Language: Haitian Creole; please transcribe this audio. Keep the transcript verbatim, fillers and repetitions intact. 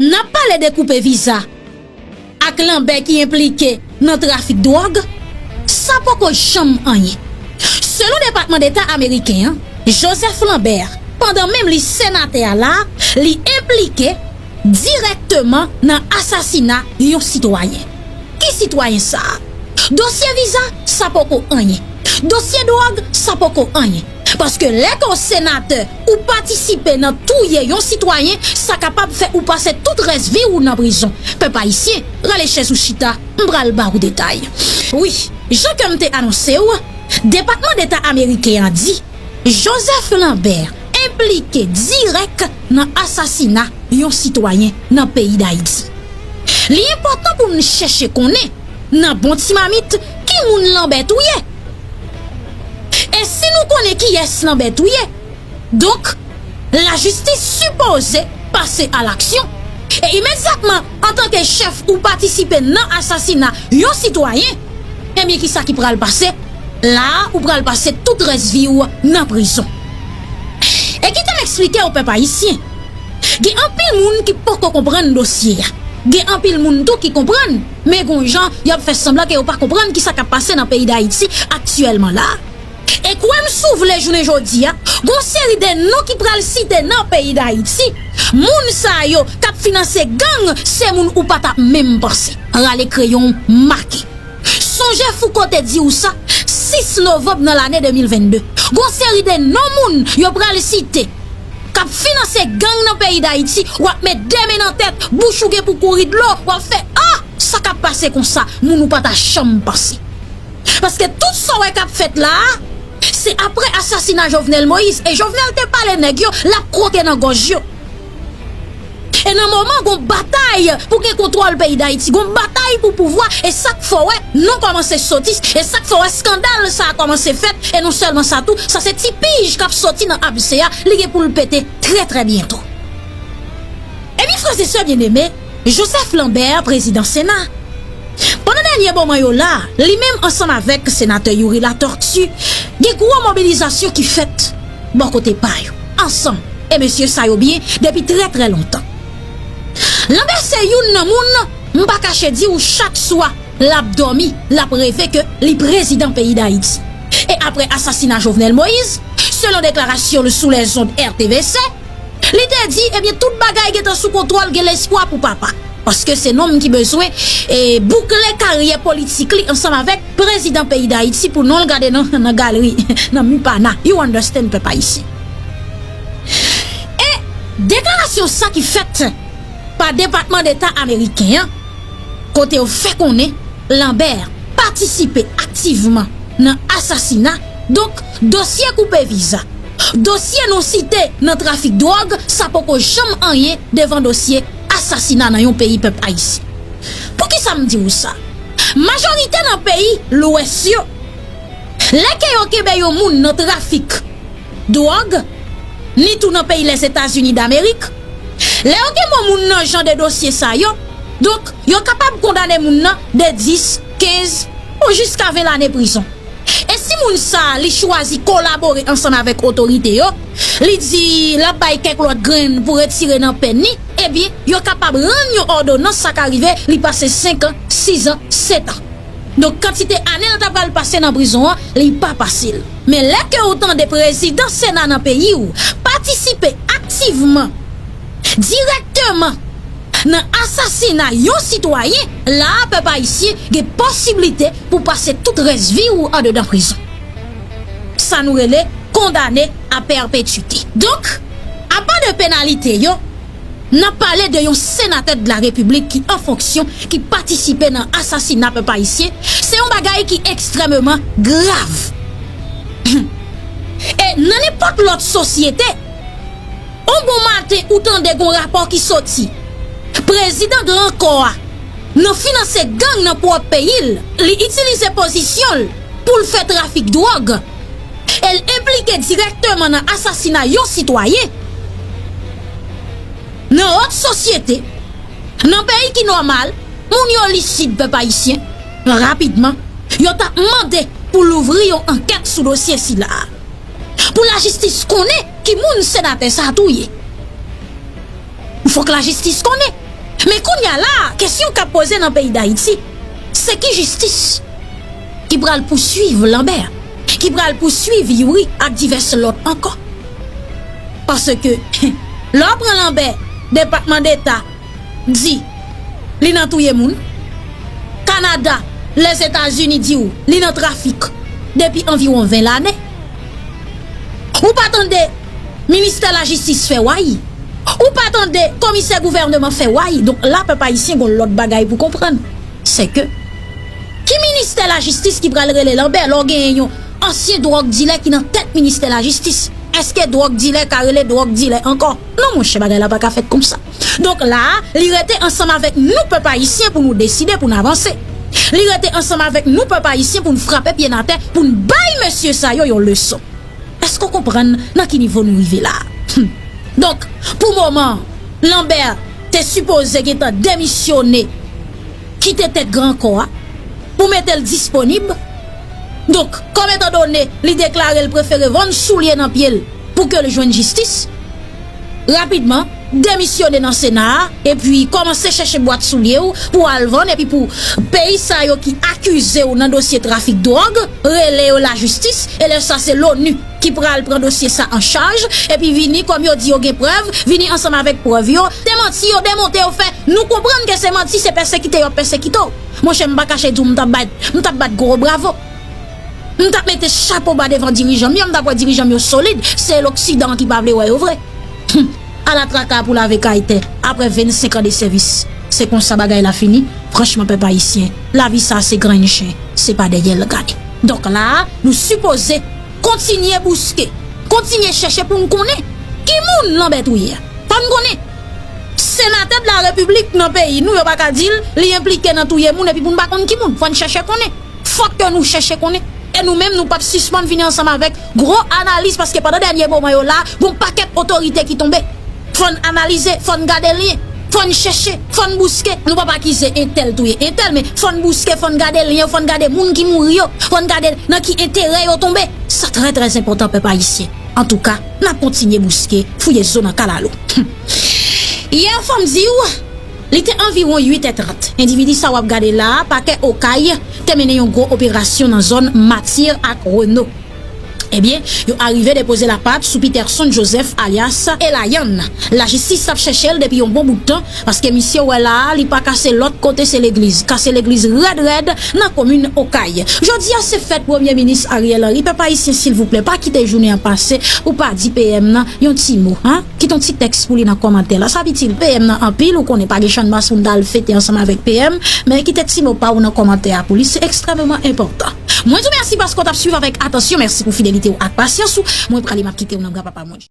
N ap pale de koupe viza ak Lambert ki enplike nan trafik dwòg, sa poko janm anyen. Selon Depatman Deta ameriken an, Joseph Lambert, pandan menm li senatè a la, li enplike dirèkteman nan asasina yon sitwayen. Ki sitwayen sa a? Dosye viza, sa poko anyen. Dosye dwòg, sa poko anyen. Paske lè ke w senatè, ou patisipe nan touye yon sitwayen, sa kapab fè ou pase tout rès vi w nan prizon. Pèp ayisyen, rale chèz ou chita, m pral ba w detay. Wi, jan ke m te anonse w, Depatman Deta ameriken an di, Joseph Lambert enplike dirèk nan asasina yon sitwayen nan peyi Dayiti. Li enpòtan pou n chèche konnen, nan bon ti mamit, ki moun Lambert touye. E si nou konnen kiyès Lambert touye, donk, lajistis sipoze pase a laksyon. E imedyatman, antanke chèf ou patisipe nan asasina yon sitwayen, ebyen, kisa ki pral pase? La a, ou pral pase tout rès vi w nan prizon. E kite m eksplike w, pèp ayisyen, gen anpil moun ki poko konprann dosye a. Gen anpil moun tou ki konprann, men gon jan y ap fè sanblan ke yo pa konprann kisa k ap pase nan peyi Dayiti aktyèlman la a. E kwè m si w vle, jounen jodi a, gon seri de non ki pral site nan peyi Dayiti. Moun sa yo k ap finanse gang, se moun ou pa t ap menm panse. Rale kreyon w, make. Sonje Fouco te di w sa, sis novanm nan lane de mil vennde. Gon seri de non moun yo pral site k ap finanse gang nan peyi Dayiti, w ap met de men nan tèt, bouch ou gen pou kouri dlo, w ap fè, ah, sa k ap pase konsa, moun ou pa ta janm panse. Paske tout sa w wè k ap fèt la a, se apre asasina Jovenel Moïse, e Jovenel te pale nèg yo, l ap kwote nan gòj yo. E nan moman gon batay pou gen kontwòl peyi Dayiti, gon batay pou pouvwa, e sa k fè w wè non kòmanse soti, e sa k fè w wè eskandal sa a kòmanse fèt, e non sèlman sa tou, sa se ti pij k ap soti nan abse a, li gen pou l pete trè, trè byento. Ebyen, frè e sè byeneme, Joseph Lambert, prezidan Sena, pandan dènye moman yo la, li menm ansanm avèk senatè Youri Latortue, gen gwo mobilizasyon ki fèt bò kote pa yo, ansanm, e mesye sa yo byen depi trè, trè lontan. Lambert se youn nan moun, m pa kache di w, chak swa l ap dòmi, l ap reve ke li prezidan peyi Dayiti. E apre asasina Jovenel Moïse, selon deklarasyon l sou lèzond R T V C, li te di, ebyen, tout bagay gentan sou kontwòl, gen lespwa pou papa. Paske se nonm ki bezwen, e, boukle karyè politik li ansanm avèk prezidan peyi Dayiti pou non l gade nan, nan galri, nan Mupana. You understand, pèp ayisyen? E deklarasyon sa ki fèt pa Depatman Deta ameriken an, kote yo fè konnen Lambert patisipe aktivman nan asasina, donk, dosye koupe viza, dosye non site nan trafik dwòg, sa poko janm anyen devan dosye asasina nan yon peyi, pèp ayisyen. Poukisa m di w sa? Majorite nan peyi Lwès yo, lè ke yo kenbe yon moun nan trafik dwòg, ni tou nan peyi Lèzetazini Damerik, lè yo kenbe yon moun nan jan de dosye sa yo, donk, yo kapab kondane moun nan de dis, kenz ou jiska ven lane prizon. E si moun sa a, li chwazi kolabore ansanm avèk otorite yo, li di l ap bay kèk lòt grenn pou retire nan pèn li, ebyen, yo kapab rann yon òdonans, sa ka rive li pase senk an, sis an, sèt an. Donk, kantite ane l ta pral pase nan prizon an, li pa pase l. Men lè ke w tande prezidan Sena nan peyi w patisipe aktivman, dirèkteman, nan asasina yon sitwayen, la a, pèp ayisyen, gen posiblite pou pase tout rès vi w andedan prizon. Sa nou rele kondane a pèpetwite. Donk, apa de penalite yo, n ap pale de yon senatè de la repiblik ki an fonksyon, ki patisipe nan asasina pèp ayisyen, se yon bagay ki ekstrèmeman grav. E nan nenpòt lòt sosyete, yon bon maten ou tande gon rapò ki soti, prezidan Gran Kò a nan finanse gang nan pwòp peyi l, li itilize pozisyon l pou l fè trafik dwòg, e l enplike dirèkteman nan asasina yon sitwayen. Nan lòt sosyete, nan peyi ki nòmal, moun yo lisid, pèp ayisyen, rapidman, yo t ap mande pou louvri yon ankèt sou dosye sila a. Pou lajistis konnen ki moun senatè sa a touye. Fòk lajistis konnen. Men kounye a la, kesyon k ap poze nan peyi Dayiti, se ki jistis ki pral pouswiv Lambert, ki pral pouswiv Youri ak divès lòt ankò? Paske, lè w pran Lambert, Depatman Deta di li nan touye moun, Kanada, Lèzetazini di w li nan trafik depi anviwon ven lane. Ou pa tande ministè lajistis fè way. Ou pa tande komisè gouvènman fè way. Donk la, pèp ayisyen gon lòt bagay pou konprann. Se ke, ki ministè lajistis ki pral rele Lambert lè w genyen yon ansyen dwòg dilè ki nan tèt ministè lajistis? Èske dwòg dilè ka rele dwòg dilè ankò? Non, monchè, bagay la pa ka fèt konsa. Donk la, li rete ansanm avèk nou, pèp ayisyen, pou nou deside, pou n avanse. Li rete ansanm avèk nou, pèp ayisyen, pou n frape pye n atè, pou n bay mesye sa yo yon leson. Èske w konprann nan ki nivo nou rive la? Hmm. Donk, pou moman, Lambert te sipoze gentan demisyone, kite tèt Gran Kò a, pou mete l disponib. Donk, kòm etan done li deklare l prefere vann soulye nan pye l pou ke l jwenn jistis, rapidman, demisyone nan Sena a, epi kòmanse chèche bwat soulye w pou al vann, epi pou peyi sa yo ki akize w nan dosye trafik dwòg, rele yo lajistis, e lè sa se l'ONU ki pral pran dosye sa an chaj, epi vini, kòm yo di yo gen prèv, vini ansanm avèk prèv yo, demanti yo, demonte yo, fè nou konprann ke se manti, se pèsekite yo ap pèsekite w. Monchè, m pa kache di w, m t ap bat, m t ap bat gwo bravo. M t ap mete chapo ba devan dirijan m yo, m t ap wè dirijan m yo solid, se loksidan an ki pa vle wè yo vre. Hum, ala traka pou lave kay tè, apre vennsenk an de sèvis. Se konsa bagay la fini, franchman, pèp ayisyen, lavi sa se grenn chen, se pa dèyè l gade. Donk la, nou sipoze kontinye bouske, kontinye chèche pou n konnen ki moun Lambert touye a. Fò n konnen. Senatè de la Repiblik nan peyi nou, yo pa ka di l li enplike nan touye moun epi pou n pa konn ki moun. Fò n chèche konnen. Fòk ke nou chèche konnen. E nou menm, nou p ap sispann vini ansanm avèk gwo analiz, paske pandan dènye moman yo la, gon pakèt otorite ki tonbe. Fò n analize, fò n gade lyen, fò n chèche, fò n bouske. Nou p ap akize entèl touye entèl, men fò n bouske, fò n gade lyen, fò n gade moun ki mouri yo, fò n gade nan ki enterè yo tonbe. Sa trè, trè enpòtan, pèp ayisyen. Antouka, n ap kontinye bouske, fouye zo nan kalalou. Yè, fò m di w, li te anviwon uit è trant. Endividi sa w ap gade la a, pakè Okay te mennen yon gwo operasyon nan zòn Matye ak Reno. Ebyen, yo arive depoze lapat sou Peterson Joseph alyas Elayan. Lajistis t ap chèche l depi yon bon bout tan, paske misye wè la a, li pa kase lòt kote, se legliz. Kase legliz rèd rèd nan komin Okay. Jodi a se fèt Premye Minis Ariel Henry. Pèp ayisyen, silvouplè, pa kite jounen an pase ou pa di P M nan yon ti mo, en? Kite yon ti tèks pou li nan kòmantè la. Sa itil P M nan anpil, ou konnen pa gen channmas pou n t al fete ansanm avèk P M, men kite ti mo pa w nan kòmantè a pou li, se ekstrèmeman enpòtan. Mwen di w mèsi paske w t ap swiv avèk atansyon, mèsi pou fidelite w ak pasyans ou. Mwen prale, m ap kite w nan bra Papa Bondye.